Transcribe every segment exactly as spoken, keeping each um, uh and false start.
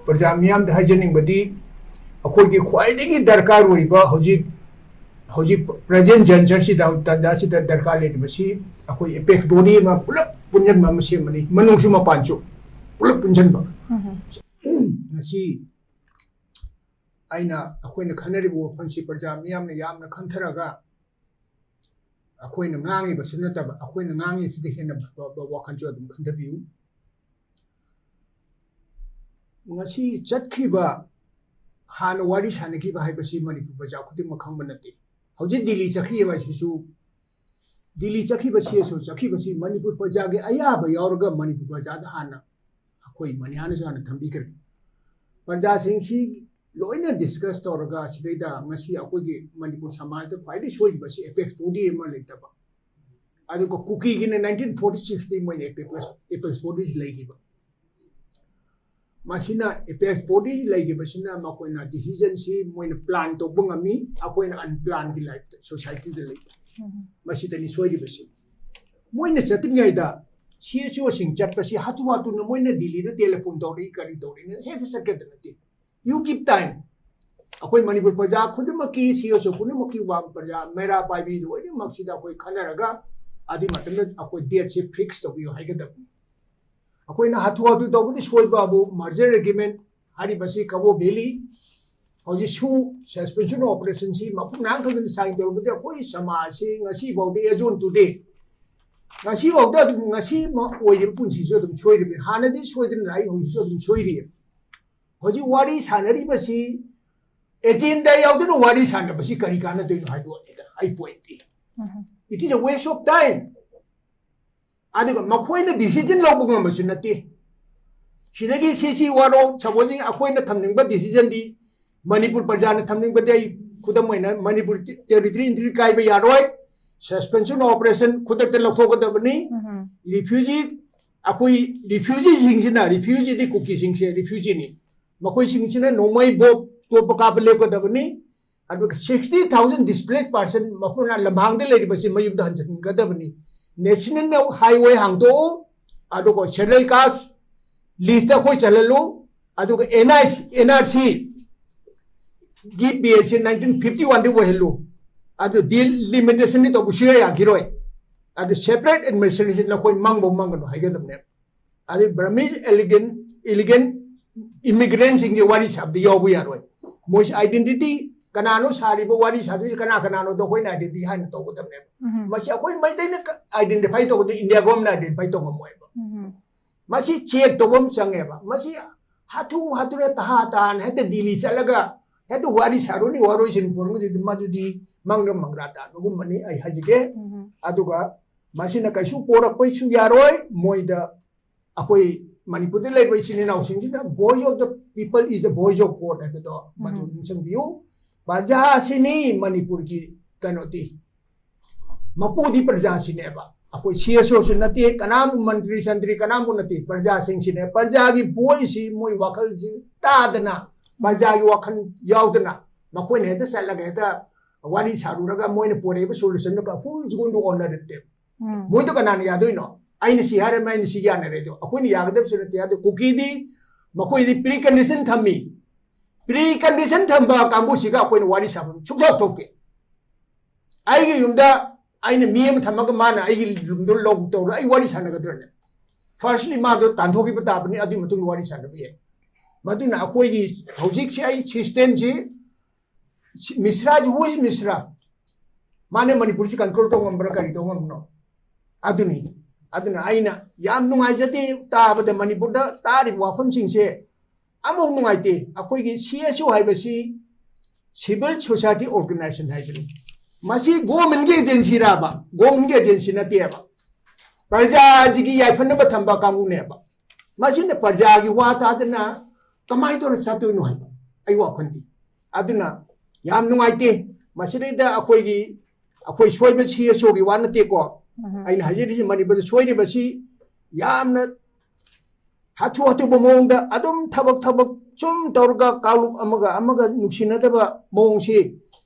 ꯄ꯭ꯔꯖꯥ ꯃꯤꯌꯥꯝꯗ ꯍꯥꯏꯖꯅꯤꯡꯕꯗꯤ, ꯑꯩꯈꯣꯏꯒꯤ ꯈ꯭ꯋꯥꯏꯗꯒꯤ ꯗꯔꯀꯥꯔ ꯑꯣꯏꯔꯤꯕ ꯍꯧꯖꯤꯛ, ꯍꯧꯖꯤꯛ present juncture ꯁꯤꯗ, ꯇꯥꯟꯖꯥꯁꯤꯗ ꯗꯔꯀꯥꯔ ꯂꯩꯔꯤꯕꯁꯤ ꯑꯩꯈꯣꯏ apex body ꯑꯃ ꯄꯨꯂꯞ ꯄꯨꯟꯁꯤꯟꯕ ꯑꯃ ꯁꯦꯝꯕꯅꯤ, ꯃꯅꯨꯡꯁꯨ ꯃꯄꯥꯟꯁꯨ ꯄꯨꯂꯞ ꯄꯨꯟꯁꯤꯟꯕ꯫ ꯉꯁꯤ ꯑꯩꯅ, ꯑꯩꯈꯣꯏꯅ ꯈꯟꯅꯔꯤꯕ ꯋꯥꯐꯝꯁꯤ ꯄ꯭ꯔꯖꯥ ꯃꯤꯌꯥꯝꯅ ꯌꯥꯝꯅ ꯈꯟꯊꯔꯒ, ꯑꯩꯈꯣꯏꯅ ꯉꯥꯡꯉꯤꯕꯁꯨ ꯅꯠꯇꯕ, ꯑꯩꯈꯣꯏꯅ ꯉꯥꯡꯉꯤꯁꯤꯗ ꯍꯦꯟꯅ ꯐꯕ ꯋꯥꯈꯜꯁꯨ ꯑꯗꯨꯝ ꯈꯟꯊꯕꯤꯌꯨ꯫ ꯉꯁꯤ ꯆꯠꯈꯤꯕ, ꯍꯥꯟꯅ ꯋꯥꯔꯤ ꯁꯥꯟꯅꯈꯤꯕ ꯍꯥꯏꯕꯁꯤ ꯃꯅꯤꯄꯨꯔ ꯄ꯭ꯔꯖꯥ ꯈꯨꯗꯤꯡꯃꯛ ꯈꯪꯕ ꯅꯠꯇꯦ꯫ ꯍꯧꯖꯤꯛ ꯗꯤꯜꯂꯤ ꯆꯠꯈꯤꯕ ꯍꯥꯏꯁꯤꯁꯨ, ꯗꯤꯜꯂꯤ ꯆꯠꯈꯤꯕ, CSO ꯆꯠꯈꯤꯕꯁꯤ ꯃꯅꯤꯄꯨꯔ ꯄ꯭ꯔꯖꯥꯒꯤ ꯑꯌꯥꯕ ꯌꯥꯎꯔꯒ ꯃꯅꯤꯄꯨꯔ ꯄ꯭ꯔꯖꯥꯗ ꯍꯥꯟꯅ, ꯑꯩꯈꯣꯏ ꯃꯅꯤꯍꯥꯅꯁꯨ ꯍꯥꯟꯅ ꯊꯝꯕꯤꯈ꯭ꯔꯦ꯫ ꯄ꯭ꯔꯖꯥꯁꯤꯡꯁꯤ ꯂꯣꯏꯅ discuss ꯇꯧꯔꯒ ꯁꯤꯗꯩꯗ ꯉꯁꯤ ꯑꯩꯈꯣꯏꯒꯤ ꯃꯅꯤꯄꯨꯔ ꯁꯃꯥꯖꯇ ꯈ꯭ꯋꯥꯏꯗꯒꯤ ꯁꯣꯏꯔꯤꯕꯁꯤ apex body ꯑꯃ ꯂꯩꯇꯕ꯫ ꯑꯗꯨꯒ ꯀꯨꯀꯤꯒꯤꯅ nineteen forty six ꯇꯤ ꯃꯣꯏꯅ apex, apex body ꯁꯤ ꯂꯩꯈꯤꯕ꯫ ꯃꯁꯤꯅ apex body ꯂꯩꯈꯤꯕꯁꯤꯅ ꯃꯈꯣꯏꯅ decision ꯁꯤ ꯃꯣꯏꯅ plan ꯇꯧꯕ ꯉꯝꯃꯤ, ꯑꯩꯈꯣꯏꯅ unplanned ꯒꯤ life ꯇ, society ꯗ ꯂꯩꯕ꯫ ꯃꯁꯤꯗꯅꯤ ꯁꯣꯏꯔꯤꯕꯁꯤ꯫ ꯃꯣꯏꯅ ꯆꯠꯇ꯭ꯔꯤꯉꯩꯗ CSO ꯁꯤꯡ ꯆꯠꯄꯁꯤ ꯍꯥꯊꯨ ꯍꯥꯊꯨꯅ ꯃꯣꯏꯅ ꯗꯤꯜꯂꯤꯗ telephone ꯇꯧꯔꯛꯏ, ꯀꯔꯤ ꯇꯧꯔꯛꯏꯅ ꯍꯦꯛꯇ ꯆꯠꯀꯗꯕ ꯅꯠꯇꯦ꯫ You give time. ꯑꯩꯈꯣꯏ ꯃꯅꯤꯄꯨꯔ ꯄ꯭ꯔꯖꯥ ꯈꯨꯗꯤꯡꯃꯛꯀꯤ, CSO ꯈꯨꯗꯤꯡꯃꯛꯀꯤ ꯋꯥ ꯄ꯭ꯔꯖꯥ ꯃꯩꯔꯥ ꯄꯥꯏꯕꯤ ꯂꯣꯏꯅꯃꯛꯁꯤꯗ ꯑꯩꯈꯣꯏ ꯈꯟꯅꯔꯒ ꯑꯗꯨꯒꯤ ꯃꯇꯝꯗ ꯑꯩꯈꯣꯏ date ꯁꯤ fix ꯇꯧꯕꯤꯌꯨ ꯍꯥꯏꯒꯗꯕꯅꯤ꯫ ꯑꯩꯈꯣꯏꯅ ꯍꯥꯊꯨ ꯍꯥꯊꯨ ꯇꯧꯕꯗꯤ ꯁꯣꯏꯕ ꯍꯥꯏꯕꯨ merger agreement ꯍꯥꯏꯔꯤꯕꯁꯤ ꯀꯕꯣ ꯚꯦꯂꯤ ꯍꯧꯖꯤꯛꯁꯨ suspension operation ꯁꯤ ꯃꯄꯨꯡ ꯃꯔꯥꯡ ꯈꯪꯗꯅ sign ꯇꯧꯔꯕꯗꯤ ꯑꯩꯈꯣꯏ ꯁꯃꯥꯖꯁꯤ ꯉꯁꯤꯐꯥꯎꯗ, as on today, ꯉꯁꯤꯐꯥꯎꯗ ꯑꯗꯨꯝ ꯉꯁꯤ ꯑꯣꯏꯔꯤꯕ ꯄꯨꯟꯁꯤꯁꯨ ꯑꯗꯨꯝ ꯁꯣꯏꯔꯤꯕꯅꯤ꯫ ꯍꯥꯟꯅꯗꯤ ꯁꯣꯏꯗꯅ ꯂꯥꯛꯏ, ꯍꯧꯖꯤꯛꯁꯨ ꯑꯗꯨꯝ ꯁꯣꯏꯔꯤ꯫ ꯍꯧꯖꯤꯛ ꯋꯥꯔꯤ ꯁꯥꯟꯅꯔꯤꯕꯁꯤ agenda ꯌꯥꯎꯗꯅ ꯋꯥꯔꯤ ꯁꯥꯟꯅꯕꯁꯤ ꯀꯔꯤ ꯀꯥꯟꯅꯗꯣꯏꯅꯣ ꯍꯥꯏꯕ ꯋꯥꯅꯤꯗ, ꯑꯩ point T. It is a waste of time. ꯑꯗꯨꯒ ꯃꯈꯣꯏꯅ decision ꯂꯧꯕ ꯉꯝꯕꯁꯨ ꯅꯠꯇꯦ꯫ ꯁꯤꯗꯒꯤ ꯁꯤ ꯁꯤ ꯋꯥꯔꯣ, suppose ꯑꯩꯈꯣꯏꯅ ꯊꯝꯅꯤꯡꯕ decision ꯗꯤ, ꯃꯅꯤꯄꯨꯔ ꯄ꯭ꯔꯖꯥꯅ ꯊꯝꯅꯤꯡꯕꯗꯤ, ꯑꯩ ꯈꯨꯗꯝ ꯑꯣꯏꯅ ꯃꯅꯤꯄꯨꯔ territory entry ꯀꯥꯏꯕ ꯌꯥꯔꯣꯏ, suspension operation ꯈꯨꯗꯛꯇ ꯂꯧꯊꯣꯛꯀꯗꯕꯅꯤ, refugee, ꯑꯩꯈꯣꯏ refugee ꯁꯤꯡꯁꯤꯅ, refugee ꯗꯤ ꯀꯨꯀꯤꯁꯤꯡꯁꯦ refugee ꯅꯤ, ꯃꯈꯣꯏꯁꯤꯡꯁꯤꯅ ꯅꯣꯡꯃꯩ ꯕꯣꯝ ꯇꯣꯞꯄ ꯀꯥꯞꯄ ꯂꯦꯞꯀꯗꯕꯅꯤ꯫ ꯑꯗꯨꯒ sixty thousand displaced person ꯃꯈꯣꯏꯅ ꯂꯝꯍꯥꯡꯗ ꯂꯩꯔꯤꯕꯁꯤ ꯃꯌꯨꯝꯗ ꯍꯟꯖꯤꯟꯒꯗꯕꯅꯤ꯫ National highway ꯍꯥꯡꯗꯣꯛꯎ, ꯑꯗꯨꯒ schedule caste list ꯇ ꯑꯩꯈꯣꯏ ꯆꯜꯍꯜꯂꯨ, ꯑꯗꯨꯒ ꯑꯦꯟ ꯑꯥꯏ ꯑꯦꯟ ꯑꯥꯔ ꯁꯤꯒꯤ ꯕꯦꯁꯁꯦ ꯅꯥꯏꯟꯇꯤꯟ ꯐꯤꯐꯇꯤ ꯋꯥꯟꯗ ꯑꯣꯏꯍꯜꯂꯨ꯫ ꯑꯗꯨ ꯗꯤꯂꯤꯃꯤꯇꯦꯁꯟꯗꯤ ꯇꯧꯕ ꯁꯨꯌꯥ ꯌꯥꯈꯤꯔꯣꯏ꯫ ꯑꯗꯨ ꯁꯦꯄꯔꯦꯠ ꯑꯦꯗꯃꯤꯅꯤꯁꯇ꯭ꯔꯦꯁꯟ ꯅꯈꯣꯏ ꯃꯥꯡꯕ ꯃꯥꯡꯒꯅꯨ ꯍꯥꯏꯒꯗꯕꯅꯦꯕ꯫ ꯑꯗꯩ ꯕꯔꯃꯤꯁ ꯏꯂꯤꯒꯦꯟ ꯏꯂꯤꯒꯦꯟ ꯏꯃꯤꯒ꯭ꯔꯦꯟꯁꯤꯡꯒꯤ ꯋꯥꯔꯤ ꯁꯥꯕꯗ ꯌꯥꯎꯕ ꯌꯥꯔꯣꯏ꯫ ꯃꯣꯏꯁꯤ ꯑꯥꯏꯗꯦꯟꯇꯤꯇꯤ, ꯀꯅꯥꯅꯣ ꯁꯥꯔꯤꯕ ꯋꯥꯔꯤ ꯁꯥꯗꯣꯏꯁꯤ, ꯀꯅꯥ ꯀꯅꯥꯅꯣꯗꯣ ꯑꯩꯈꯣꯏꯅ ꯑꯥꯏꯗꯦꯟꯇꯤꯇꯤ ꯍꯥꯏꯅ ꯇꯧꯒꯗꯕꯅꯦꯕ꯫ ꯎꯝ꯫ ꯃꯁꯤ ꯑꯩꯈꯣꯏ ꯃꯩꯇꯩꯅ ꯑꯥꯏꯗꯦꯟꯇꯤꯐꯥꯏ ꯇꯧꯕꯗ ꯏꯟꯗꯤꯌꯥ ꯒꯣꯔꯃꯦꯟꯅ ꯑꯥꯏꯗꯦꯟꯇꯤꯐꯥꯏ ꯇꯧ ꯉꯝꯃꯣꯏꯕ꯫ ꯎꯝ꯫ ꯃꯁꯤ ꯆꯦꯛ ꯇꯧꯕ ꯑꯃ ꯆꯪꯉꯦꯕ꯫ ꯃꯁꯤ ꯍꯥꯊꯨ ꯍꯥꯊꯨꯅ ꯇꯍꯥ ꯇꯍꯥꯅ ꯍꯦꯛꯇ ꯗꯤꯜꯂꯤ ꯆꯠꯂꯒ ꯍꯦꯛꯇ ꯋꯥꯔꯤ ꯁꯥꯔꯨꯅꯤ, ꯋꯥꯔꯣꯏꯁꯤꯟ ꯄꯨꯔꯝꯒꯗꯤ ꯃꯗꯨꯗꯤ ꯃꯪꯗ ꯃꯪꯒ꯭ꯔꯥ ꯇꯥꯟꯕꯒꯨꯝꯕꯅꯤ ꯑꯩ ꯍꯥꯏꯖꯒꯦ꯫ ꯎꯝ꯫ ꯑꯗꯨꯒ ꯃꯁꯤꯅ ꯀꯩꯁꯨ ꯄꯣꯔꯛꯄꯁꯨ ꯌꯥꯔꯣꯏ꯫ ꯃꯣꯏꯗ ꯑꯩꯈꯣꯏ ꯃꯅꯤꯄꯨꯔꯗ ꯂꯩꯔꯤꯕ ꯏꯆꯤꯟ ꯏꯅꯥꯎꯁꯤꯡꯁꯤꯅ voice of the people is the voice of God ꯍꯥꯏꯕꯗꯣ ꯃꯗꯨ ꯎꯝ꯫ ꯅꯤꯡꯁꯤꯡꯕꯤꯌꯨ꯫ ꯄ꯭ꯔꯖꯥꯁꯤꯅꯤ ꯃꯅꯤꯄꯨꯔꯒꯤ ꯀꯩꯅꯣꯗꯤ, ꯃꯄꯨꯗꯤ ꯄ꯭ꯔꯖꯥꯁꯤꯅꯦꯕ꯫ ꯑꯩꯈꯣꯏ ꯁꯤ ꯑꯦꯁ ꯑꯣꯁꯨ ꯅꯠꯇꯦ, ꯀꯅꯥꯝꯕꯨ ꯃꯟꯇ꯭ꯔꯤ ꯁꯟꯇ꯭ꯔꯤ ꯀꯅꯥꯝꯕꯨ ꯅꯠꯇꯦ, ꯄ꯭ꯔꯖꯥꯁꯤꯡꯁꯤꯅꯦ꯫ ꯄ꯭ꯔꯖꯥꯒꯤ voiceꯁꯤ, ꯃꯣꯏ ꯋꯥꯈꯜꯁꯤ ꯇꯥꯗꯅ, ꯄ꯭ꯔꯖꯥꯒꯤ ꯋꯥꯈꯜ ꯌꯥꯎꯗꯅ ꯃꯈꯣꯏꯅ ꯍꯦꯛꯇ ꯆꯠꯂꯒ ꯍꯦꯛꯇ ꯋꯥꯔꯤ ꯁꯥꯔꯨꯔꯒ ꯃꯣꯏꯅ ꯄꯨꯔꯛꯏꯕ solutionꯗꯨꯒ who is going to honor it? ꯎꯝ꯫ ꯃꯣꯏꯗꯣ ꯀꯅꯥꯅ ꯌꯥꯗꯣꯏꯅꯣ? ꯑꯩꯅ ꯁꯤ ꯍꯥꯏꯔꯝꯃꯦ, ꯑꯩꯅ ꯁꯤ ꯌꯥꯅꯔꯦ꯫ ꯑꯗꯣ ꯑꯩꯈꯣꯏꯅ ꯌꯥꯒꯗꯕꯁꯨ ꯅꯠꯇꯦ꯫ ꯑꯗꯣ ꯀꯨꯀꯤꯗꯤ ꯃꯈꯣꯏꯗꯤ pre condition ꯊꯝꯃꯤ꯫ Pre condition ꯊꯝꯕ ꯀꯥꯡꯕꯨꯁꯤꯒ ꯑꯩꯈꯣꯏꯅ ꯋꯥꯔꯤ ꯁꯥꯐꯝ ꯁꯨꯡꯊꯣꯛ ꯊꯣꯛꯇꯦ꯫ ꯑꯩꯒꯤ ꯌꯨꯝꯗ ꯑꯩꯅ ꯃꯤ ꯑꯃ ꯊꯝꯃꯒ ꯃꯥꯅ ꯑꯩꯒꯤ ꯌꯨꯝꯗꯣ ꯂꯧ ꯇꯧꯔ ꯑꯩ ꯋꯥꯔꯤ ꯁꯥꯟꯅꯒꯗ꯭ꯔꯅꯦ? Firstly ꯃꯥꯗꯣ ꯇꯥꯟꯊꯣꯛꯈꯤꯕ ꯇꯥꯕꯅꯤ, ꯑꯗꯨꯒꯤ ꯃꯇꯨꯡꯗ ꯋꯥꯔꯤ ꯁꯥꯟꯅꯕ ꯌꯥꯏ꯫ ꯃꯗꯨꯅ ꯑꯩꯈꯣꯏꯒꯤ ꯍꯧꯖꯤꯛꯁꯦ ꯑꯩ systemꯁꯤ, ꯁꯤ-, ꯃꯤꯁ꯭ꯔꯥꯁꯤ, who is ꯃꯤꯁ꯭ꯔꯥ? ꯃꯥꯅ ꯃꯅꯤꯄꯨꯔꯁꯤ control ꯇꯧ ꯉꯝꯕ꯭ꯔꯥ, ꯀꯔꯤ ꯇꯧ ꯉꯝꯕꯅꯣ? ꯑꯗꯨꯅꯤ꯫ ꯑꯗꯨꯅ ꯑꯩꯅ ꯌꯥꯝ ꯅꯨꯡꯉꯥꯏꯖꯗꯦ ꯇꯥꯕꯗ, ꯃꯅꯤꯄꯨꯔꯗ ꯇꯥꯔꯤꯕ ꯋꯥꯐꯝꯁꯤꯡꯁꯦ ꯑꯃꯐꯥꯎ ꯅꯨꯡꯉꯥꯏꯇꯦ꯫ ꯑꯩꯈꯣꯏꯒꯤ ꯁꯤ ꯑꯦꯁ ꯑꯣ ꯍꯥꯏꯕꯁꯤ civil society organization ꯍꯥꯏꯕꯅꯤ꯫ ꯃꯁꯤ governmentꯀꯤ agencyꯔꯕ? Governmentꯀꯤ agency ꯅꯠꯇꯦꯕ꯫ ꯄ꯭ꯔꯖꯥꯁꯤꯒꯤ ꯌꯥꯏꯐꯅꯕ ꯊꯝꯕ ꯀꯥꯡꯕꯨꯅꯦꯕ꯫ ꯃꯁꯤꯅ ꯄ꯭ꯔꯖꯥꯒꯤ ꯋꯥ ꯇꯥꯗꯅ ꯀꯃꯥꯏꯅ ꯇꯧꯔ ꯆꯠꯇꯣꯏꯅꯣ ꯍꯥꯏꯕ ꯑꯩ ꯋꯥꯈꯜꯗꯤ꯫ ꯑꯗꯨꯅ ꯌꯥꯝ ꯅꯨꯡꯉꯥꯏꯇꯦ꯫ ꯃꯁꯤꯗꯩꯗ ꯑꯩꯈꯣꯏꯒꯤ, ꯑꯩꯈꯣꯏ ꯁꯣꯏꯕ ꯁꯤ ꯑꯦꯁ ꯑꯣꯒꯤ ꯋꯥ ꯅꯠꯇꯦꯀꯣ꯫ ꯎꯝ꯫ ꯑꯩꯅ ꯍꯥꯏꯖꯔꯤꯁꯤ ꯃꯅꯤꯄꯨꯔꯗ ꯁꯣꯏꯔꯤꯕꯁꯤ ꯌꯥꯝꯅ ꯍꯥꯊꯨ ꯍꯥꯊꯨꯕ ꯃꯑꯣꯡꯗ ꯑꯗꯨꯝ ꯊꯕꯛ ꯊꯕꯛ ꯁꯨꯝ ꯇꯧꯔꯒ ꯀꯥꯡꯂꯨꯞ ꯑꯃꯒ ꯑꯃꯒ ꯅꯨꯡꯁꯤꯅꯗꯕ ꯃꯑꯣꯡꯁꯤ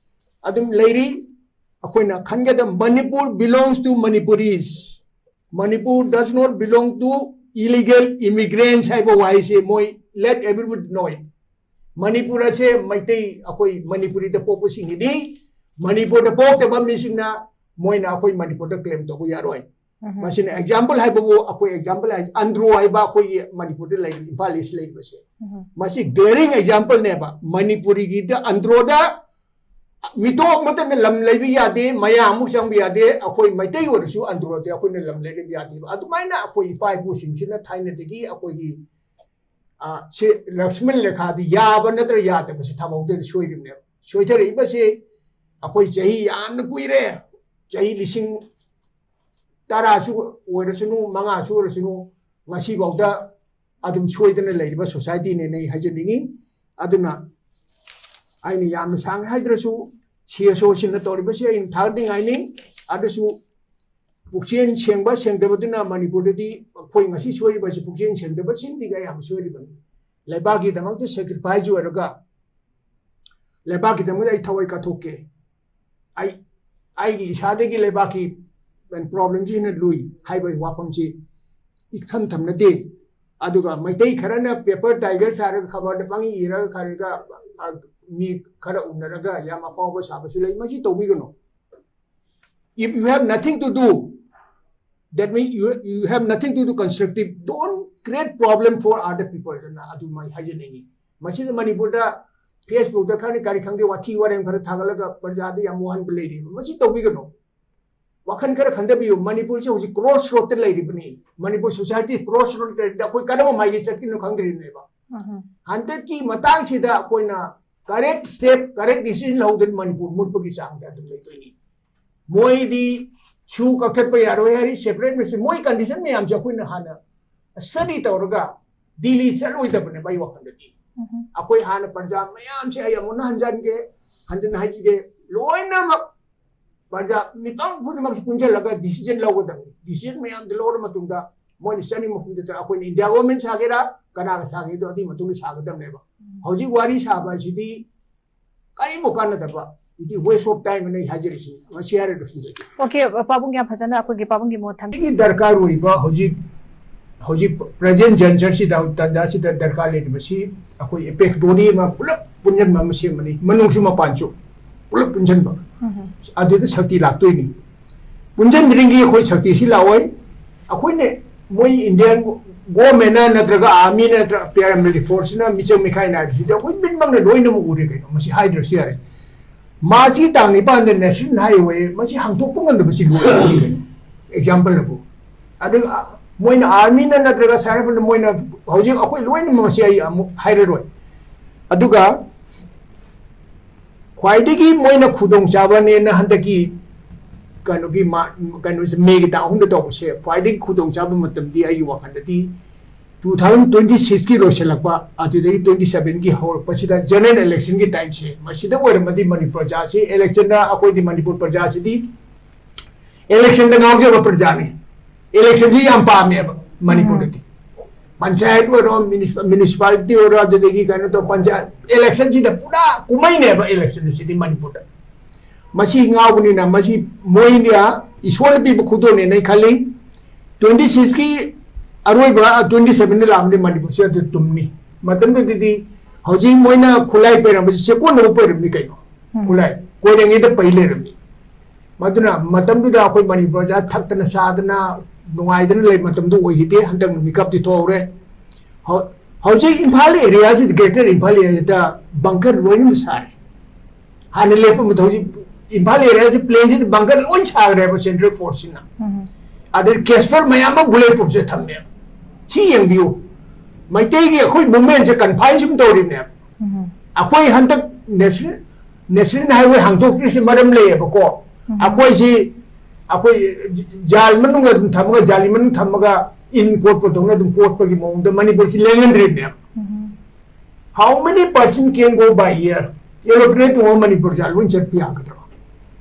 ꯑꯗꯨꯝ ꯂꯩꯔꯤ꯫ ꯑꯩꯈꯣꯏꯅ ꯈꯟꯒꯗꯕ, Manipur belongs to Manipuris, Manipur does not belong to illegal immigrants ꯍꯥꯏꯕ ꯋꯥꯍꯩꯁꯦ ꯃꯣꯏ let everyone know it. Manipur ꯑꯁꯦ ꯃꯩꯇꯩ, ꯑꯩꯈꯣꯏ ꯃꯅꯤꯄꯨꯔꯤꯗ ꯄꯣꯛꯄꯁꯤꯡꯒꯤꯗꯤ, ꯃꯅꯤꯄꯨꯔꯗ ꯄꯣꯛꯇꯕ ꯃꯤꯁꯤꯡꯅ ꯃꯣꯏꯅ ꯑꯩꯈꯣꯏ ꯃꯅꯤꯄꯨꯔꯗ claim ꯇꯧꯕ ꯌꯥꯔꯣꯏ꯫ ꯃꯁꯤꯅ example ꯍꯥꯏꯕꯕꯨ, ꯑꯩꯈꯣꯏ example ꯍꯥꯏꯁꯦ ꯑꯟꯗ꯭ꯔꯣ ꯍꯥꯏꯕ ꯑꯩꯈꯣꯏꯒꯤ ꯃꯅꯤꯄꯨꯔꯗ ꯂꯩꯔꯤꯕ, ꯏꯝꯐꯥꯜ ꯏꯁ ꯂꯩꯔꯤꯕꯁꯦ, ꯃꯁꯤ glaring example ꯅꯦꯕ꯫ ꯃꯅꯤꯄꯨꯔꯤꯒꯤꯗ ꯑꯟꯗ꯭ꯔꯣꯗ ꯃꯤꯇꯣꯞ ꯑꯃꯠꯇꯅ ꯂꯝ ꯂꯩꯕ ꯌꯥꯗꯦ, ꯃꯌꯥꯝ ꯑꯃꯨꯛ ꯆꯪꯕ ꯌꯥꯗꯦ, ꯑꯩꯈꯣꯏ ꯃꯩꯇꯩ ꯑꯣꯏꯔꯁꯨ ꯑꯟꯗ꯭ꯔꯣꯗꯤ ꯑꯩꯈꯣꯏꯅ ꯂꯝ ꯂꯩꯕ ꯌꯥꯗꯦꯕ꯫ ꯑꯗꯨꯃꯥꯏꯅ ꯑꯩꯈꯣꯏ ꯏꯄꯥ ꯏꯄꯨꯁꯤꯡꯁꯤꯅ ꯊꯥꯏꯅꯗꯒꯤ ꯑꯩꯈꯣꯏꯒꯤ, ꯑ, ꯁꯤ ꯂꯛꯁꯃꯟ ꯔꯦꯈꯥꯗꯤ ꯌꯥꯕ ꯅꯠꯇ꯭ꯔ ꯌꯥꯗꯕꯁꯤ ꯊꯝꯍꯧꯗꯅ ꯁꯣꯏꯔꯤꯕꯅꯦꯕ꯫ ꯁꯣꯏꯊꯔꯛꯏꯕꯁꯤ ꯑꯩꯈꯣꯏ ꯆꯍꯤ ꯌꯥꯝꯅ ꯀꯨꯏꯔꯦ, ꯆꯍꯤ ꯂꯤꯁꯤꯡ ꯇꯔꯥꯁꯨ ꯑꯣꯏꯔꯁꯅꯨ, ꯃꯉꯥꯁꯨ ꯑꯣꯏꯔꯁꯅꯨ, ꯉꯁꯤꯐꯥꯎꯗ ꯑꯗꯨꯝ ꯁꯣꯏꯗꯅ ꯂꯩꯔꯤꯕ society ꯅꯦꯅ ꯑꯩ ꯍꯥꯏꯖꯅꯤꯡꯉꯤ꯫ ꯑꯗꯨꯅ ꯑꯩꯅ ꯌꯥꯝꯅ ꯁꯥꯡꯅ ꯍꯥꯏꯗ꯭ꯔꯁꯨ, CSO ꯁꯤꯡꯅ ꯇꯧꯔꯤꯕꯁꯤ ꯑꯩꯅ ꯊꯥꯒꯠꯅꯤꯡꯉꯥꯏꯅꯤ꯫ ꯑꯗꯨꯁꯨ ꯄꯨꯛꯆꯦꯜ ꯁꯦꯡꯕ ꯁꯦꯡꯗꯕꯗꯨꯅ ꯃꯅꯤꯄꯨꯔꯗꯗꯤ ꯑꯩꯈꯣꯏ ꯉꯁꯤ ꯁꯣꯏꯔꯤꯕꯁꯤ ꯄꯨꯛꯆꯦꯜ ꯁꯦꯡꯗꯕꯁꯤꯡꯗꯤ ꯀꯌꯥ ꯌꯥꯝ ꯁꯣꯏꯔꯤꯕꯅꯤ꯫ ꯂꯩꯕꯥꯛꯀꯤꯗꯃꯛꯇ sacrifice ꯑꯣꯏꯔꯒ, ꯂꯩꯕꯥꯛꯀꯤꯗꯃꯛꯇ ꯑꯩ ꯊꯋꯥꯏ ꯀꯠꯊꯣꯛꯀꯦ, ꯑꯩ, ꯑꯩꯒꯤ ꯏꯁꯥꯗꯒꯤ ꯂꯩꯕꯥꯛꯀꯤ problem ꯁꯤ ꯍꯦꯟꯅ ꯂꯨꯏ ꯍꯥꯏꯕꯒꯤ ꯋꯥꯐꯝꯁꯤ ꯏꯊꯝ ꯊꯝꯅꯗꯦ꯫ ꯑꯗꯨꯒ ꯃꯩꯇꯩ ꯈꯔꯅ paper tiger ꯁꯥꯔꯒ ꯈꯕꯔꯗ ꯄꯪꯏ ꯏꯔꯒ ꯈꯔꯒ, ꯑ, ꯃꯤ ꯈꯔ ꯎꯅꯔꯒ ꯌꯥꯝ ꯑꯐꯥꯎꯕ ꯁꯥꯕꯁꯨ ꯂꯩ꯫ ꯃꯁꯤ ꯇꯧꯕꯤꯒꯅꯨ꯫ If you have nothing to do, that means you, you have nothing to do constructive, don't create problem for other people ꯑꯅ ꯑꯗꯨꯃꯥꯏ ꯍꯥꯏꯖꯅꯤꯡꯉꯤ꯫ ꯃꯁꯤꯗ ꯃꯅꯤꯄꯨꯔꯗ Facebook ꯇ ꯈꯪꯗꯦ ꯀꯔꯤ ꯈꯪꯗꯦ ꯋꯥꯊꯤ ꯋꯥꯔꯦꯝ ꯈꯔ ꯊꯥꯒꯠꯂꯒ ꯄ꯭ꯔꯖꯥꯗ ꯌꯥꯝ ꯋꯥꯍꯟꯕ ꯂꯩꯔꯤ꯫ ꯃꯁꯤ ꯇꯧꯕꯤꯒꯅꯨ꯫ ꯋꯥꯈꯜ ꯈꯔ ꯈꯟꯊꯕꯤꯌꯨ꯫ ꯃꯅꯤꯄꯨꯔꯁꯦ ꯍꯧꯖꯤꯛ cross road ꯇ ꯂꯩꯔꯤꯕꯅꯤ꯫ ꯃꯅꯤꯄꯨꯔ society cross road ꯇ ꯂꯩꯔꯤꯕꯗ ꯑꯩꯈꯣꯏ ꯀꯔꯝꯕ ꯃꯥꯏꯀꯩ ꯆꯠꯀꯅꯣ ꯈꯪꯗ꯭ꯔꯤꯕꯅꯦꯕ꯫ ꯍꯟꯗꯛꯀꯤ ꯃꯇꯥꯡꯁꯤꯗ ꯑꯩꯈꯣꯏꯅ correct step, correct decision ꯂꯧꯗꯅ Manipur ꯃꯨꯠꯄꯒꯤ ꯆꯥꯡꯗ ꯑꯗꯨꯝ ꯂꯩꯗꯣꯏꯅꯤ꯫ ꯃꯣꯏꯗꯤ ꯁꯨ ꯀꯛꯊꯠꯄ ꯌꯥꯔꯣꯏ ꯍꯥꯏꯔꯤ, separate ꯃꯁꯤ ꯃꯣꯏ condition ꯃꯌꯥꯝꯁꯦ ꯑꯩꯈꯣꯏꯅ ꯍꯥꯟꯅ study ꯇꯧꯔꯒ ꯗꯤꯜꯂꯤ ꯆꯠꯂꯣꯏꯗꯕꯅꯦꯕ ꯑꯩ ꯋꯥꯈꯜꯗꯗꯤ꯫ ꯑꯩꯈꯣꯏ ꯍꯥꯟꯅ ꯄ꯭ꯔꯖꯥ ꯃꯌꯥꯝꯁꯦ ꯑꯩ ꯑꯃꯨꯛꯅ ꯍꯟꯖꯟꯒꯦ, ꯍꯟꯖꯟꯅ ꯍꯥꯏꯖꯒꯦ, ꯂꯣꯏꯅꯃꯛ ꯄ꯭ꯔꯖꯥ ꯃꯤꯄꯨꯝ ꯈꯨꯗꯤꯡꯃꯛꯁꯤ ꯄꯨꯟꯁꯤꯜꯂꯒ decision ꯂꯧꯒꯗꯕꯅꯤ꯫ Decision ꯃꯌꯥꯝꯗꯨ ꯂꯧꯔ ꯃꯇꯨꯡꯗ ꯃꯣꯏꯅ ꯆꯠꯅꯤꯡꯕ ꯃꯐꯝꯗ ꯆꯠ-, ꯑꯩꯈꯣꯏꯅ India government ꯁꯥꯒꯦꯔꯥ, ꯀꯅꯥꯒ ꯁꯥꯒꯦꯗꯣ ꯑꯗꯨꯒꯤ ꯃꯇꯨꯡꯗ ꯁꯥꯒꯗꯕꯅꯦꯕ꯫ ꯍꯧꯖꯤꯛ ꯋꯥꯔꯤ ꯁꯥꯕ ꯑꯁꯤꯗꯤ ꯀꯔꯤꯃꯨꯛ ꯀꯥꯟꯅꯗꯕ, it is waste of time ꯑꯅ ꯑꯩ ꯍꯥꯏꯖꯔꯤꯁꯤ꯫ ꯃꯁꯤ ꯍꯥꯏꯔꯒ ꯂꯣꯏꯁꯤꯟꯖꯒꯦ꯫ ꯑꯣꯀꯦ, ꯄꯥꯕꯨꯡ ꯌꯥꯝ ꯐꯖꯅ ꯑꯩꯈꯣꯏꯒꯤ ꯄꯥꯕꯨꯡꯒꯤ ꯃꯣꯠ ꯊꯝꯕꯤ꯫ ꯑꯩꯒꯤ ꯗꯔꯀꯥꯔ ꯑꯣꯏꯔꯤꯕ ꯍꯧꯖꯤꯛ ꯍꯧꯖꯤꯛ present juncture ꯁꯤꯗ, ꯇꯥꯟꯖꯥꯁꯤꯗ ꯗꯔꯀꯥꯔ ꯂꯩꯔꯤꯕꯁꯤ ꯑꯩꯈꯣꯏ ꯑꯦꯄꯦꯛꯁ ꯕꯣꯗꯤ ꯑꯃ ꯄꯨꯂꯞ ꯄꯨꯟꯁꯤꯟꯕ ꯑꯃ ꯁꯦꯝꯕꯅꯤ, ꯃꯅꯨꯡꯁꯨ ꯃꯄꯥꯟꯁꯨ ꯄꯨꯂꯞ ꯄꯨꯟꯁꯤꯟꯕ꯫ ꯑꯗꯨꯗ ꯁꯛꯇꯤ ꯂꯥꯛꯇꯣꯏꯅꯤ꯫ ꯄꯨꯟꯁꯤꯟꯗ꯭ꯔꯤꯉꯩ ꯑꯩꯈꯣꯏ ꯁꯛꯇꯤꯁꯤ ꯂꯥꯛꯑꯣꯏ꯫ ꯑꯩꯈꯣꯏꯅ, ꯃꯣꯏ ꯏꯟꯗꯤꯌꯥꯟ ꯒꯣꯔꯃꯦꯟꯅ ꯅꯠꯇ꯭ꯔꯒ ꯑꯥꯔꯃꯤꯅ ꯅꯠꯇ꯭ꯔꯒ ꯄꯦꯔꯥꯃꯤꯂꯤꯇꯔꯤ ꯐꯣꯔꯁꯁꯤꯅ ꯃꯤꯆꯪ ꯃꯤꯈꯥꯏ ꯅꯥꯏꯕꯁꯤꯗꯤ ꯑꯩꯈꯣꯏ ꯃꯤꯠꯃꯛꯅ ꯂꯣꯏꯅꯃꯛ ꯎꯔꯦ ꯀꯩꯅꯣ, ꯃꯁꯤ ꯍꯥꯏꯗ꯭ꯔꯁꯨ ꯌꯥꯔꯦ꯫ ꯃꯥꯔꯆꯀꯤ ꯇꯥꯡ ꯅꯤꯄꯥꯟꯗ ꯅꯦꯁꯅꯦꯜ ꯍꯥꯏꯋꯦ ꯃꯁꯤ ꯍꯥꯡꯗꯣꯛꯄ ꯉꯝꯗꯕꯁꯤ ꯂꯣꯏꯔꯦ ꯀꯩꯅꯣ꯫ ꯑꯦꯛꯖꯥꯝꯄꯜ ꯑꯕꯨ, ꯑꯗꯨꯒ, ꯑ, ꯃꯣꯏꯅ ꯑꯥꯔꯃꯤꯅ ꯅꯠꯇ꯭ꯔꯒ ꯁꯥꯏꯔꯐꯅ ꯃꯣꯏꯅ ꯍꯧꯖꯤꯛ ꯑꯩꯈꯣꯏ ꯂꯣꯏꯅꯃꯛ ꯃꯁꯤ ꯑꯩ ꯑꯃꯨꯛ ꯍꯥꯏꯔꯔꯣꯏ꯫ ꯑꯗꯨꯒ ꯈ꯭ꯋꯥꯏꯗꯒꯤ ꯃꯣꯏꯅ ꯈꯨꯗꯣꯡꯆꯥꯕꯅꯦꯅ ꯍꯟꯗꯛꯀꯤ ꯀꯩꯅꯣꯒꯤ ꯃꯥ-, ꯀꯩꯅꯣꯁꯦ, ꯃꯦꯒꯤ ꯇꯥꯡ ꯑꯍꯨꯝꯗ ꯇꯧꯕꯁꯦ ꯈ꯭ꯋꯥꯏꯗꯒꯤ ꯈꯨꯗꯣꯡꯆꯥꯕ ꯃꯇꯝꯗꯤ ꯑꯩꯒꯤ ꯋꯥꯈꯜꯗꯗꯤ two thousand twenty sixꯀꯤ ꯂꯣꯏꯁꯤꯜꯂꯛꯄ, ꯑꯗꯨꯗꯒꯤ twenty sevenꯒꯤ ꯍꯧꯔꯛꯄꯁꯤꯗ ꯖꯦꯅꯔꯦꯜ ꯏꯂꯦꯛꯁꯟꯒꯤ ꯇꯥꯏꯝꯁꯦ, ꯃꯁꯤꯗ ꯑꯣꯏꯔꯝꯃꯗꯤ ꯃꯅꯤꯄꯨꯔ ꯄ꯭ꯔꯖꯥꯁꯤ, ꯏꯂꯦꯛꯁꯟꯗ ꯑꯩꯈꯣꯏꯗꯤ ꯃꯅꯤꯄꯨꯔ ꯄ꯭ꯔꯖꯥꯁꯤꯗꯤ ꯏꯂꯦꯛꯁꯟꯗ ꯉꯥꯎꯖꯕ ꯄ꯭ꯔꯖꯥꯅꯤ꯫ ꯏꯂꯦꯛꯁꯟꯁꯤ ꯌꯥꯝ ꯄꯥꯝꯃꯦꯕ ꯃꯅꯤꯄꯨꯔꯗꯗꯤ꯫ ꯄꯟꯆꯥꯌꯠ ꯑꯣꯏꯔꯣ, ꯃ꯭ꯌꯨꯅꯤꯁꯤꯄꯥꯂꯤꯇꯤ ꯑꯣꯏꯔꯣ, ꯑꯗꯨꯗꯒꯤ ꯀꯩꯅꯣ ꯇꯧ, ꯄꯟꯆꯥꯌꯠ ꯏꯂꯦꯛꯁꯟꯁꯤꯗ ꯄꯨꯔꯥ ꯀꯨꯝꯍꯩꯅꯦꯕ ꯏꯂꯦꯛꯁꯟꯁꯤꯗꯤ ꯃꯅꯤꯄꯨꯔꯗ꯫ ꯃꯁꯤ ꯉꯥꯎꯕꯅꯤꯅ ꯃꯁꯤ ꯃꯣꯏꯅ ꯏꯁꯣꯔꯅ ꯄꯤꯕ ꯈꯨꯗꯣꯜꯅꯦꯅ ꯑꯩ ꯈꯜꯂꯤ꯫ Twenty sixꯀꯤ ꯑꯔꯣꯏꯕ twenty sevenꯗ ꯂꯥꯛꯑꯕꯗꯤ ꯃꯅꯤꯄꯨꯔꯁꯤ ꯑꯗꯨ ꯇꯨꯝꯅꯤ꯫ ꯃꯇꯝꯗꯨꯗꯗꯤ ꯍꯧꯖꯤꯛ ꯃꯣꯏꯅ ꯈꯨꯠꯂꯥꯏ ꯄꯩꯔꯝꯕꯁꯤ ꯆꯦꯛꯀꯣꯟꯅꯕ ꯄꯩꯔꯝꯅꯤ ꯀꯩꯅꯣ꯫ ꯎꯝ꯫ ꯈꯨꯠꯂꯥꯏ ꯀꯣꯏꯔꯤꯉꯩꯗ ꯄꯩ ꯂꯩꯔꯝꯃꯤ꯫ ꯃꯗꯨꯅ ꯃꯇꯝꯗꯨꯗ ꯑꯩꯈꯣꯏ ꯃꯅꯤꯄꯨꯔ ꯄ꯭ꯔꯖꯥ ꯊꯛꯇꯅ ꯆꯥꯗꯅ ꯅꯨꯡꯉꯥꯏꯗꯅ ꯂꯩꯕ ꯃꯇꯝꯗꯨ ꯑꯣꯏꯈꯤꯗꯦ꯫ ꯍꯟꯗꯛ ꯃꯤꯀꯞꯇꯤ ꯊꯣꯛꯍꯧꯔꯦ꯫ ꯍꯧ-, ꯍꯧꯖꯤꯛ ꯏꯝꯐꯥꯜ ꯑꯦꯔꯤꯌꯥꯁꯤꯗ, greater ꯏꯝꯐꯥꯜ ꯑꯦꯔꯤꯌꯥꯁꯤꯗ ꯕꯪꯀꯔ ꯂꯣꯏꯅꯃꯛ ꯁꯥꯔꯦ꯫ ꯍꯥꯟꯅ ꯂꯦꯞꯄ ꯃꯇꯝ, ꯍꯧꯖꯤꯛ ꯏꯝꯐꯥꯜ ꯑꯦꯔꯤꯌꯥꯁꯤ ꯄ꯭ꯂꯦꯟꯁꯤꯗ ꯕꯪꯀꯔ ꯂꯣꯏ ꯁꯥꯈ꯭ꯔꯦꯕ ꯁꯦꯟꯇ꯭ꯔꯦꯜ ꯐꯣꯔꯁꯁꯤꯅ꯫ ꯎꯝ꯫ ꯑꯗꯩ ꯀꯦꯁꯄꯔ ꯃꯌꯥꯝ ꯑꯃ ꯕꯨꯂꯦꯠ ꯄ꯭ꯔꯨꯐꯁꯦ ꯊꯝꯃꯦꯕ꯫ ꯁꯤ ꯌꯦꯡꯕꯤꯌꯨ, ꯃꯩꯇꯩꯒꯤ ꯑꯩꯈꯣꯏ ꯃꯨꯞꯃꯦꯟꯁꯦ ꯀꯟꯐꯥꯏꯟ ꯁꯨꯝ ꯇꯧꯔꯤꯕꯅꯦꯕ꯫ ꯎꯝ꯫ ꯑꯩꯈꯣꯏ ꯍꯟꯗꯛ ꯅꯦꯁꯅꯦꯜ, ꯅꯦꯁꯅꯦꯜ ꯍꯥꯏꯋꯦ ꯍꯥꯡꯗꯣꯛꯇ꯭ꯔꯤꯁꯤ ꯃꯔꯝ ꯂꯩꯌꯦꯕꯀꯣ꯫ ꯎꯝ꯫ ꯑꯩꯈꯣꯏꯁꯤ, ꯑꯩꯈꯣꯏ ꯖꯥꯜ ꯃꯅꯨꯡꯗ ꯑꯗꯨꯝ ꯊꯝꯃꯒ, ꯖꯥꯂꯤ ꯃꯅꯨꯡ ꯊꯝꯃꯒ ꯏꯟ ꯀꯣꯠꯄꯗꯧꯅ ꯑꯗꯨꯝ ꯀꯣꯠꯄꯒꯤ ꯃꯑꯣꯡꯗ ꯃꯅꯤꯄꯨꯔꯁꯤ ꯂꯦꯡꯍꯟꯗ꯭ꯔꯤꯕꯅꯦꯕ꯫ ꯎꯝ꯫ How many person can go by air? Aeroplane ꯇꯣꯡꯉ ꯃꯅꯤꯄꯨꯔꯁꯦ ꯂꯣꯏ ꯆꯠꯄ ꯌꯥꯒꯗ꯭ꯔꯣ?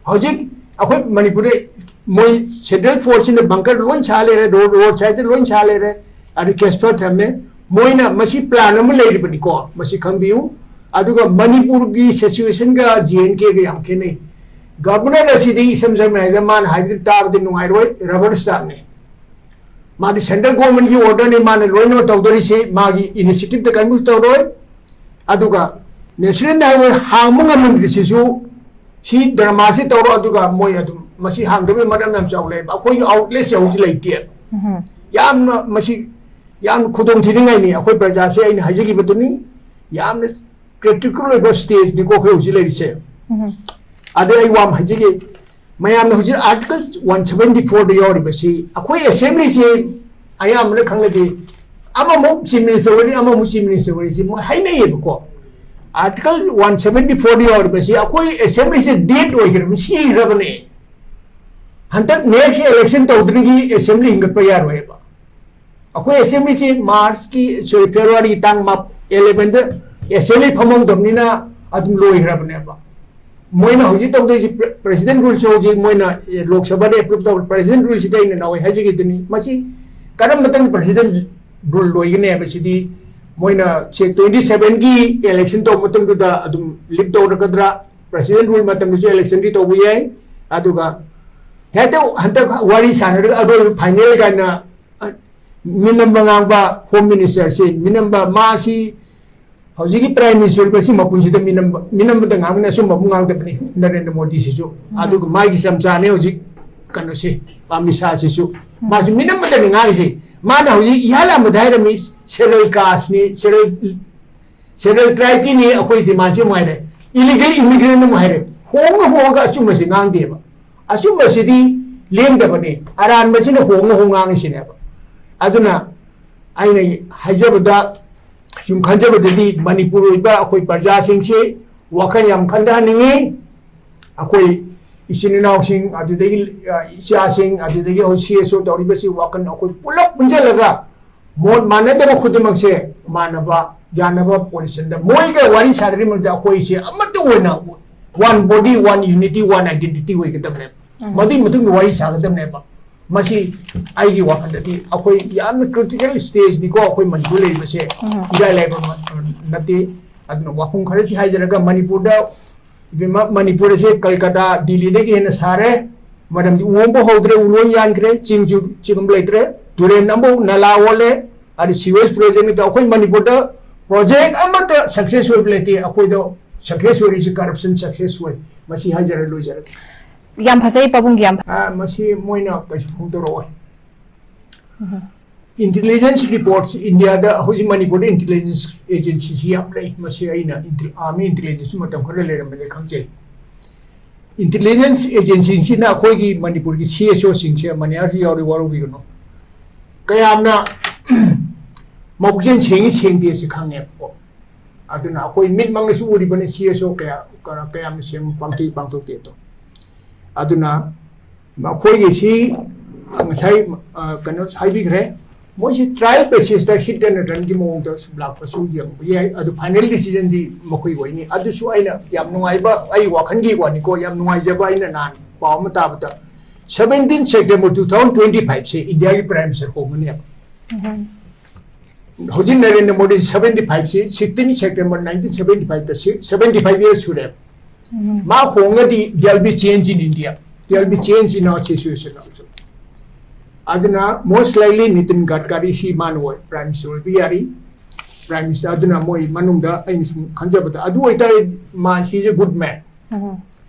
ꯍꯧꯖꯤꯛ ꯑꯩꯈꯣꯏ ꯃꯅꯤꯄꯨꯔꯗ ꯃꯣꯏ ꯁꯦꯟꯇ꯭ꯔꯦꯜ ꯐꯣꯔꯁꯁꯤꯅ ꯕꯪꯀꯔ ꯂꯣꯏ ꯁꯥ ꯂꯩꯔꯦ, ꯔꯣꯗ, ꯔꯣꯗ ꯁꯥꯏꯗꯇ ꯂꯣꯏ ꯁꯥ ꯂꯩꯔꯦ, ꯑꯗꯩ ꯀꯦꯁꯄꯔ ꯊꯝꯃꯦ꯫ ꯃꯣꯏꯅ ꯃꯁꯤ ꯄ꯭ꯂꯥꯟ ꯑꯃ ꯂꯩꯔꯤꯕꯅꯤꯀꯣ, ꯃꯁꯤ ꯈꯪꯕꯤꯌꯨ꯫ ꯑꯗꯨꯒ ꯃꯅꯤꯄꯨꯔꯒꯤ ꯁꯤꯆꯨꯋꯦꯁꯟꯒ ꯖꯦ ꯑꯦꯟ ꯀꯦꯒ ꯌꯥꯝ ꯈꯦꯠꯅꯩ꯫ ꯒꯕꯔꯅꯔ ꯑꯁꯤꯗꯤ ꯏꯁꯝ ꯁꯝꯅ ꯍꯥꯏꯔꯕꯗ ꯃꯥꯅ ꯍꯥꯏꯕꯗꯨ ꯇꯥꯕꯗ ꯅꯨꯡꯉꯥꯏꯔꯣꯏ, ꯔꯕꯔ ꯁ꯭ꯇꯥꯝꯞꯅꯤ꯫ ꯃꯥꯗꯤ central government ꯀꯤ order ꯅꯤ ꯃꯥꯅ ꯂꯣꯏꯅꯃꯛ ꯇꯧꯗꯣꯔꯤꯁꯤ, ꯃꯥꯒꯤ initiative ꯇ ꯀꯔꯤꯝꯇ ꯇꯧꯔꯣꯏ꯫ ꯑꯗꯨꯒ national highway ꯍꯥꯡꯕ ꯉꯝꯂꯝꯗ꯭ꯔꯤꯁꯤꯁꯨ, ꯁꯤ ꯗ꯭ꯔꯃꯥꯁꯤ ꯇꯧꯔꯣ, ꯑꯗꯨꯒ ꯃꯣꯏ ꯑꯗꯨꯝ ꯃꯁꯤ ꯍꯥꯡꯗꯕꯒꯤ ꯃꯔꯝ ꯌꯥꯝ ꯆꯥꯎ ꯂꯩꯌꯦꯕ꯫ ꯑꯩꯈꯣꯏꯒꯤ outlet ꯁꯦ ꯍꯧꯖꯤꯛ ꯂꯩꯇꯦ꯫ ꯎꯝ꯫ ꯌꯥꯝꯅ ꯃꯁꯤ ꯌꯥꯝ ꯈꯨꯗꯣꯡ ꯊꯤꯅꯤꯡꯉꯥꯏꯅꯤ꯫ ꯑꯩꯈꯣꯏ ꯄ꯭ꯔꯖꯥꯁꯦ ꯑꯩꯅ ꯍꯥꯏꯖꯈꯤꯕꯗꯨꯅꯤ, ꯌꯥꯝꯅ critical ꯑꯣꯏꯕ stage ꯅꯤꯀꯣ ꯑꯩꯈꯣꯏ ꯍꯧꯖꯤꯛ ꯂꯩꯔꯤꯁꯦ꯫ ꯎꯝ꯫ ꯑꯗꯩ ꯑꯩ ꯋꯥ ꯑꯃ ꯍꯥꯏꯖꯒꯦ, ꯃꯌꯥꯝꯅ ꯍꯧꯖꯤꯛ Article one seventy four ꯗ ꯌꯥꯎꯔꯤꯕꯁꯤ, ꯑꯩꯈꯣꯏ assembly ꯁꯦ ꯑꯌꯥꯝꯕꯅ ꯈꯪꯅꯗꯦ, ꯑꯃꯃꯨꯛ chief minister ꯑꯣꯏꯔꯤ, ꯑꯃꯃꯨꯛ chief minister ꯑꯣꯏꯔꯤ, ꯁꯤ ꯃꯣꯏ ꯍꯥꯏꯅꯩꯌꯦꯕꯀꯣ꯫ Article one seventy four ꯗ ꯌꯥꯎꯔꯤꯕꯁꯤ, ꯑꯩꯈꯣꯏ assembly ꯁꯦ dead ꯑꯣꯏꯈ꯭ꯔꯕꯅꯤ, ꯁꯤꯈ꯭ꯔꯕꯅꯦ꯫ ꯍꯟꯗꯛ next election ꯇꯧꯗ꯭ꯔꯤꯉꯩ assembly ꯍꯤꯡꯒꯠꯄ ꯌꯥꯔꯣꯏꯕ꯫ ꯑꯩꯈꯣꯏ assembly ꯁꯤ March ꯀꯤ, sorry, February ꯒꯤ ꯇꯥꯡ ꯃꯥꯞ-, eleven ꯗ assembly ꯐꯝꯍꯧꯗꯕꯅꯤꯅ ꯑꯗꯨꯝ ꯂꯣꯏꯈ꯭ꯔꯕꯅꯦꯕ꯫ ꯃꯣꯏꯅ ꯍꯧꯖꯤꯛ ꯇꯧꯗꯣꯏꯁꯤ, pre-, president rule ꯁꯨ ꯍꯧꯖꯤꯛ ꯃꯣꯏꯅ, ꯑꯦ, ꯂꯣꯛ ꯁꯚꯥꯗ approve ꯇꯧꯔ, president rule ꯁꯤꯗ ꯑꯩꯅ ꯅꯍꯥꯟꯋꯥꯏ ꯍꯥꯏꯖꯈꯤꯗꯨꯅꯤ꯫ ꯃꯁꯤ ꯀꯔꯝꯕ ꯃꯇꯝꯗ president rule ꯂꯣꯏꯒꯅꯤ ꯍꯥꯏꯕꯁꯤꯗꯤ ꯃꯣꯏꯅ ꯁꯦ twenty seven ꯒꯤ election ꯇꯧꯕ ꯃꯇꯝꯗꯨꯗ ꯑꯗꯨꯝ leave ꯇꯧꯔꯒꯗ꯭ꯔꯥ, president rule ꯃꯇꯝꯗꯁꯨ election ꯗꯤ ꯇꯧꯕ ꯌꯥꯏ꯫ ꯑꯗꯨꯒ ꯍꯦꯛꯇ ꯍꯟꯗꯛ ꯋꯥꯔꯤ ꯁꯥꯟꯅꯔꯒ ꯑꯔꯣꯏꯕ final ꯀꯥꯏꯅ, ꯑ, ꯃꯤꯅꯝꯕ ꯉꯥꯡꯕ home minister ꯁꯤ, ꯃꯤꯅꯝꯕ ꯃꯥꯁꯤ ꯍꯧꯖꯤꯛꯀꯤ prime minister ꯑꯣꯏꯕꯁꯤ ꯃꯄꯨꯟꯁꯤꯗ ꯃꯤꯅꯝꯕ, ꯃꯤꯅꯝꯕꯗ ꯉꯥꯡꯕꯅꯤ, ꯑꯆꯨꯝꯕ ꯑꯃꯨꯛ ꯉꯥꯡꯗꯕꯅꯤ ꯅꯔꯦꯟꯗ꯭ꯔ ꯃꯣꯗꯤꯁꯤꯁꯨ꯫ ꯎꯝ꯫ ꯑꯗꯨꯒ ꯃꯥꯒꯤ ꯆꯝꯆꯥꯅꯦ ꯍꯧꯖꯤꯛ ꯀꯩꯅꯣꯁꯤ, ꯑꯃꯤꯠ ꯁꯥꯍꯁꯤꯁꯨ꯫ ꯎꯝ꯫ ꯃꯥꯁꯨ ꯃꯤꯅꯝꯕꯗꯅꯤ ꯉꯥꯡꯉꯤꯁꯦ꯫ ꯃꯥꯅ ꯍꯧꯖꯤꯛ ꯏꯍꯥꯟ ꯍꯥꯟꯕꯗ ꯍꯥꯏꯔꯝꯃꯤ, schedule caste ꯅꯤ, schedule, schedule tribe ꯀꯤꯅꯤ ꯑꯩꯈꯣꯏ demand ꯁꯦ ꯑꯃꯨꯛ ꯍꯥꯏꯔꯦ, illegal immigrant ꯑꯃꯨꯛ ꯍꯥꯏꯔꯦ꯫ ꯍꯣꯡꯉ ꯍꯣꯡꯉꯒ ꯑꯆꯨꯝꯕꯁꯤ ꯉꯥꯡꯗꯦꯕ꯫ ꯑꯆꯨꯝꯕꯁꯤꯗꯤ ꯂꯦꯡꯗꯕꯅꯤ, ꯑꯔꯥꯟꯕꯁꯤꯅ ꯍꯣꯡꯉ ꯍꯣꯡ ꯉꯥꯡꯉꯤꯁꯤꯅꯦꯕ꯫ ꯑꯗꯨꯅ ꯑꯩꯅ ꯍꯥꯏꯖꯕꯗ, ꯁꯨꯝ ꯈꯟꯖꯕꯗꯗꯤ ꯃꯅꯤꯄꯨꯔ ꯑꯣꯏꯕ ꯑꯩꯈꯣꯏ ꯄ꯭ꯔꯖꯥꯁꯤꯡꯁꯤ ꯋꯥꯈꯜ ꯌꯥꯝ ꯈꯟꯊꯍꯟꯅꯤꯡꯉꯤ꯫ ꯑꯩꯈꯣꯏ ꯏꯆꯤꯟ ꯏꯅꯥꯎꯁꯤꯡ, ꯑꯗꯨꯗꯒꯤ, ꯑ, ꯏꯆꯥꯁꯤꯡ, ꯑꯗꯨꯗꯒꯤ ꯍꯧꯖꯤꯛ C S O ꯇꯧꯔꯤꯕꯁꯤ ꯋꯥꯈꯜ ꯑꯩꯈꯣꯏ ꯄꯨꯂꯞ ꯄꯨꯟꯁꯤꯜꯂꯒ ꯃꯣꯠ ꯃꯥꯟꯅꯗꯕ ꯈꯨꯗꯤꯡꯃꯛꯁꯦ ꯃꯥꯟꯅꯕ, ꯌꯥꯅꯕ position ꯗ ꯃꯣꯏꯒ ꯋꯥꯔꯤ ꯁꯥꯗ꯭ꯔꯤꯉꯩꯗ ꯑꯩꯈꯣꯏꯁꯦ ꯑꯃꯠꯇ ꯑꯣꯏꯅ one body, one unity, one identity ꯑꯣꯏꯒꯗꯕꯅꯦꯕ꯫ ꯎꯝ꯫ ꯃꯗꯨꯒꯤ ꯃꯇꯨꯡꯗ ꯋꯥꯔꯤ ꯁꯥꯒꯗꯕꯅꯦꯕ꯫ ꯃꯁꯤ ꯑꯩꯒꯤ ꯋꯥꯈꯜꯗꯗꯤ ꯑꯩꯈꯣꯏ ꯌꯥꯝꯅ critical stage ꯅꯤꯀꯣ ꯑꯩꯈꯣꯏ ꯃꯅꯤꯄꯨꯔ ꯂꯩꯔꯤꯕꯁꯦ꯫ ꯎꯝ꯫ ꯏꯔꯥꯏ ꯂꯥꯏꯕ ꯃ-, ꯅꯠꯇꯦ꯫ ꯑꯗꯨꯅ ꯋꯥꯐꯝ ꯈꯔꯁꯤ ꯍꯥꯏꯖꯔꯒ, ꯃꯅꯤꯄꯨꯔꯗ, ꯏꯕꯦꯝꯃ, ꯃꯅꯤꯄꯨꯔ ꯑꯁꯦ ꯀꯜꯀꯇꯥ, ꯗꯤꯜꯂꯤꯗꯒꯤ ꯍꯦꯟꯅ ꯁꯥꯔꯦ꯫ ꯃꯔꯝꯗꯤ ꯎ ꯍꯧꯕ ꯍꯧꯗ꯭ꯔꯦ, ꯎ ꯂꯣꯏ ꯌꯥꯟꯈ꯭ꯔꯦ, ꯆꯤꯡꯁꯨ, ꯆꯤꯡ ꯑꯃ ꯂꯩꯇ꯭ꯔꯦ꯫ ꯇꯨꯔꯦꯟ ꯑꯃꯐꯥꯎ ꯅꯂꯥ ꯑꯣꯜꯂꯦ, ꯑꯗ sewage project ꯅꯠꯇ ꯑꯩꯈꯣꯏ ꯃꯅꯤꯄꯨꯔꯗ project ꯑꯃꯠꯇ success ꯑꯣꯏꯕ ꯂꯩꯇꯦ꯫ ꯑꯩꯈꯣꯏꯗ success ꯑꯣꯏꯔꯤꯁꯤ corruption success ꯑꯣꯏ꯫ ꯃꯁꯤ ꯍꯥꯏꯖꯔ ꯂꯣꯏꯖꯔꯒꯦ꯫ ꯌꯥꯝ ꯐꯖꯩ ꯄꯥꯕꯨꯡꯒꯤ ꯌꯥꯝ ꯑ, ꯃꯁꯤ ꯃꯣꯏꯅ ꯀꯩꯁꯨ ꯐꯣꯡꯗꯣꯔꯛꯑꯣꯏ꯫ Intelligence reports, ꯏꯟꯗꯤꯌꯥꯗ ꯍꯧꯖꯤꯛ ꯃꯅꯤꯄꯨꯔꯗ intelligence agency ꯁꯤ ꯌꯥꯝ ꯂꯩ꯫ ꯃꯁꯤ ꯑꯩꯅ intel- army intelligence ꯃꯇꯝ ꯈꯔ ꯂꯩꯔꯝꯕꯗ ꯈꯪꯖꯩ꯫ Intelligence agency ꯁꯤꯅ ꯑꯩꯈꯣꯏꯒꯤ ꯃꯅꯤꯄꯨꯔꯒꯤ C S O ꯁꯤꯡꯁꯦ, ꯃꯅꯤꯍꯥꯔꯁꯨ ꯌꯥꯎꯔꯤ, ꯋꯥꯔꯧꯕꯤꯒꯅꯨ, ꯀꯌꯥꯝꯅ ꯃꯕꯨꯛꯆꯦꯜ ꯁꯦꯡꯉꯤ ꯁꯦꯡꯗꯦ ꯑꯁꯤ ꯈꯪꯉꯦꯕꯀꯣ꯫ ꯑꯗꯨꯅ ꯑꯩꯈꯣꯏ ꯃꯤꯠꯃꯛꯅꯁꯨ ꯎꯔꯤꯕꯅꯤ, C S O ꯀꯌꯥ ꯀꯌꯥꯝꯅ ꯁꯦꯡꯕ ꯄꯥꯡꯊꯣꯛꯏ ꯄꯥꯡꯊꯣꯛꯇꯦ ꯑꯗꯣ꯫ ꯑꯗꯨꯅ ꯃꯈꯣꯏꯒꯤꯁꯤ ꯉꯁꯥꯏ, ꯑ, ꯀꯩꯅꯣ ꯍꯥꯏꯕꯤꯈ꯭ꯔꯦ, ꯃꯣꯏꯁꯤ trial basis ꯇ hit and run ꯒꯤ ꯃꯑꯣꯡꯗ ꯁꯨꯝ ꯂꯥꯛꯄꯁꯨ ꯌꯦꯡꯕ ꯌꯥꯏ꯫ ꯑꯗꯨ final decision ꯗꯤ ꯃꯈꯣꯏ ꯑꯣꯏꯅꯤ꯫ ꯑꯗꯨꯁꯨ ꯑꯩꯅ ꯌꯥꯝ ꯅꯨꯡꯉꯥꯏꯕ, ꯑꯩ ꯋꯥꯈꯜꯒꯤ ꯋꯥꯅꯤꯀꯣ, ꯌꯥꯝ ꯅꯨꯡꯉꯥꯏꯖꯕ ꯑꯩꯅ ꯅꯍꯥꯟ ꯄꯥꯎ ꯑꯃ ꯇꯥꯕꯗ, seventeen September two thousand twenty five ꯁꯦ ꯏꯟꯗꯤꯌꯥꯒꯤ Prime Minister ꯍꯣꯡꯒꯅꯦꯕ꯫ ꯍꯧꯖꯤꯛ ꯅꯔꯦꯟꯗ꯭ꯔ ꯃꯣꯗꯤ seventy five ꯁꯤ, sixteen September nineteen seventy five ꯇ seventy five years ꯁꯨꯔꯦ꯫ ꯃꯥ ꯍꯣꯡꯉꯗꯤ there will be change in India, there will be change in our situation also. ꯑꯗꯨꯅ most likely Nitin ꯒꯗꯀꯥꯔꯤ ꯁꯤ ꯃꯥꯅ ꯑꯣꯏ Prime Minister ꯑꯣꯏꯕ ꯌꯥꯔꯤ꯫ Prime Minister ꯑꯗꯨꯅ ꯃꯣꯏ ꯃꯅꯨꯡꯗ ꯑꯩꯅ ꯁꯨꯝ ꯈꯟꯖꯕꯗ, ꯑꯗꯨ ꯑꯣꯏꯇꯥꯔꯗꯤ ꯃꯥ he is a good man.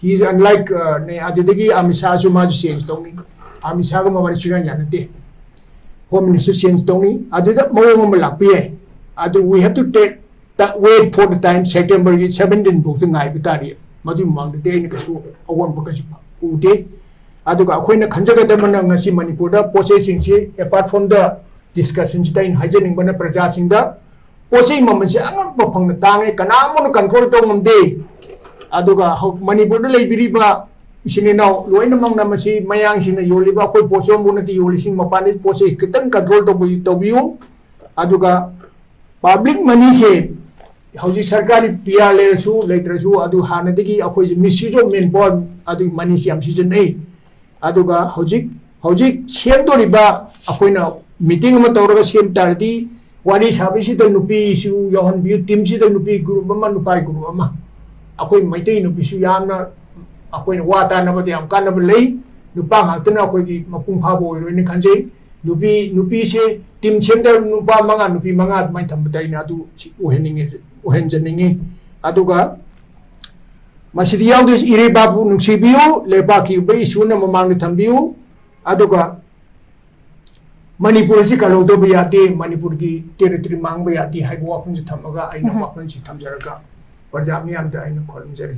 He is unlike, uh, ꯅꯦ, ꯑꯗꯨꯗꯒꯤ ꯑꯃꯤꯠ ꯁꯥꯍꯁꯨ ꯃꯥꯁꯨ change ꯇꯧꯅꯤ꯫ ꯑꯃꯤꯠ ꯁꯥꯍꯒ ꯃꯕꯥꯅꯤ ꯁꯨꯡꯌꯥ ꯌꯥꯅꯗꯦ꯫ Home Minister change ꯇꯧꯅꯤ꯫ ꯑꯗꯨꯗ ꯃꯑꯣꯡ ꯑꯃ ꯂꯥꯛꯄ ꯌꯥꯏ꯫ ꯑꯗꯨ we have to take the wait for the time, September ꯒꯤ seventeen ꯐꯥꯎꯗ ꯉꯥꯏꯕ ꯇꯥꯔꯤ꯫ ꯃꯗꯨꯒꯤ ꯃꯃꯥꯡꯗꯗꯤ ꯑꯩꯅ ꯀꯩꯁꯨ ꯑꯑꯣꯟꯕ ꯀꯩꯁꯨ ꯎꯗꯦ꯫ ꯑꯗꯨꯒ ꯑꯩꯈꯣꯏꯅ ꯈꯟꯖꯒꯗꯕꯅ ꯉꯁꯤ ꯃꯅꯤꯄꯨꯔꯗ ꯄꯣꯠ ꯆꯩꯁꯤꯡꯁꯤ, apart from the discussion ꯁꯤꯗ ꯑꯩꯅ ꯍꯥꯏꯖꯅꯤꯡꯕꯅ ꯄ꯭ꯔꯖꯥꯁꯤꯡꯗ ꯄꯣꯠ ꯆꯩ ꯃꯃꯜꯁꯦ ꯑꯉꯛꯄ ꯐꯪꯅ ꯇꯥꯡꯉꯦ, ꯀꯅꯥꯝ ꯑꯃꯅ control ꯇꯧ ꯉꯝꯗꯦ꯫ ꯑꯗꯨꯒ ꯍꯧ-, ꯃꯅꯤꯄꯨꯔꯗ ꯂꯩꯕꯤꯔꯤꯕ ꯏꯆꯤꯟ ꯏꯅꯥꯎ ꯂꯣꯏꯅꯃꯛꯅ ꯃꯁꯤ ꯃꯌꯥꯡꯁꯤꯡꯅ ꯌꯣꯜꯂꯤꯕ ꯑꯩꯈꯣꯏ ꯄꯣꯠꯁꯣꯝꯕꯨ ꯅꯠꯇꯦ ꯌꯣꯜꯂꯤꯁꯤꯡ, ꯃꯄꯥꯟꯗꯒꯤ ꯄꯣꯠ ꯆꯩ ꯈꯤꯇꯪ control ꯇꯧꯕ-, ꯇꯧꯕꯤꯌꯨ꯫ ꯑꯗꯨꯒ public money ꯁꯦ ꯍꯧꯖꯤꯛ ꯁꯔꯀꯥꯔꯒꯤ P R ꯂꯩꯔꯁꯨ ꯂꯩꯇ꯭ꯔꯁꯨ, ꯑꯗꯨ ꯍꯥꯟꯅꯗꯒꯤ ꯑꯩꯈꯣꯏꯁꯦ misuse of manpower, ꯑꯗꯨꯒꯤ money ꯁꯦ ꯌꯥꯝ ꯁꯤꯖꯤꯟꯅꯩ꯫ ꯑꯗꯨꯒ ꯍꯧꯖꯤꯛ, ꯍꯧꯖꯤꯛ ꯁꯦꯝꯗꯣꯔꯤꯕ, ꯑꯩꯈꯣꯏꯅ meeting ꯑꯃ ꯇꯧꯔꯒ ꯁꯦꯝ ꯇꯥꯔꯗꯤ, ꯋꯥꯔꯤ ꯁꯥꯕꯁꯤꯗ ꯅꯨꯄꯤꯁꯨ ꯌꯥꯎꯍꯟꯕꯤꯌꯨ, team ꯁꯤꯗ ꯅꯨꯄꯤ group ꯑꯃ, ꯅꯨꯄꯥ group ꯑꯃ꯫ ꯑꯩꯈꯣꯏ ꯃꯩꯇꯩ ꯅꯨꯄꯤꯁꯨ ꯌꯥꯝꯅ, ꯑꯩꯈꯣꯏꯅ ꯋꯥ ꯇꯥꯅꯕꯗ ꯌꯥꯝ ꯀꯥꯟꯅꯕ ꯂꯩ꯫ ꯅꯨꯄꯥ ꯉꯥꯛꯇꯅ ꯑꯩꯈꯣꯏꯒꯤ ꯃꯄꯨꯡ ꯐꯥꯕ ꯑꯣꯏꯔꯣꯏꯅ ꯈꯟꯖꯩ꯫ ꯅꯨꯄꯤ, ꯅꯨꯄꯤꯁꯦ team center, ꯅꯨꯄꯥ ꯃꯉꯥ, ꯅꯨꯄꯤ ꯃꯉꯥ ꯑꯗꯨꯃꯥꯏꯅ ꯊꯝꯕꯗ ꯑꯩꯅ ꯑꯗꯨ ꯁꯤ ꯎꯍꯟꯅꯤꯡꯉꯦ, ꯎꯍꯟꯖꯅꯤꯡꯉꯤ꯫ ꯑꯗꯨꯒ ꯃꯁꯤꯗ ꯌꯥꯎꯗꯣꯏꯁꯤ ꯏꯔꯩꯕꯥꯛꯄꯨ ꯅꯨꯡꯁꯤꯕꯤꯌꯨ, ꯂꯩꯕꯥꯛꯀꯤ ꯑꯣꯏꯕ ꯏꯁꯨꯅ ꯃꯃꯥꯡꯗ ꯊꯝꯕꯤꯌꯨ꯫ ꯑꯗꯨꯒ ꯃꯅꯤꯄꯨꯔ ꯑꯁꯤ ꯀꯜꯍꯧꯗꯕ ꯌꯥꯗꯦ, ꯃꯅꯤꯄꯨꯔꯒꯤ territory ꯃꯥꯡꯕ ꯌꯥꯗꯦ ꯍꯥꯏꯕ ꯋꯥꯐꯝꯁꯤ ꯊꯝꯃꯒ ꯑꯩꯅ ꯎꯝ꯫ ꯋꯥꯐꯝꯁꯤ ꯊꯝꯖꯔꯒ ꯄ꯭ꯔꯖꯥ ꯃꯤꯌꯥꯝꯗ ꯑꯩꯅ ꯈꯨꯔꯨꯝꯖꯔꯤ꯫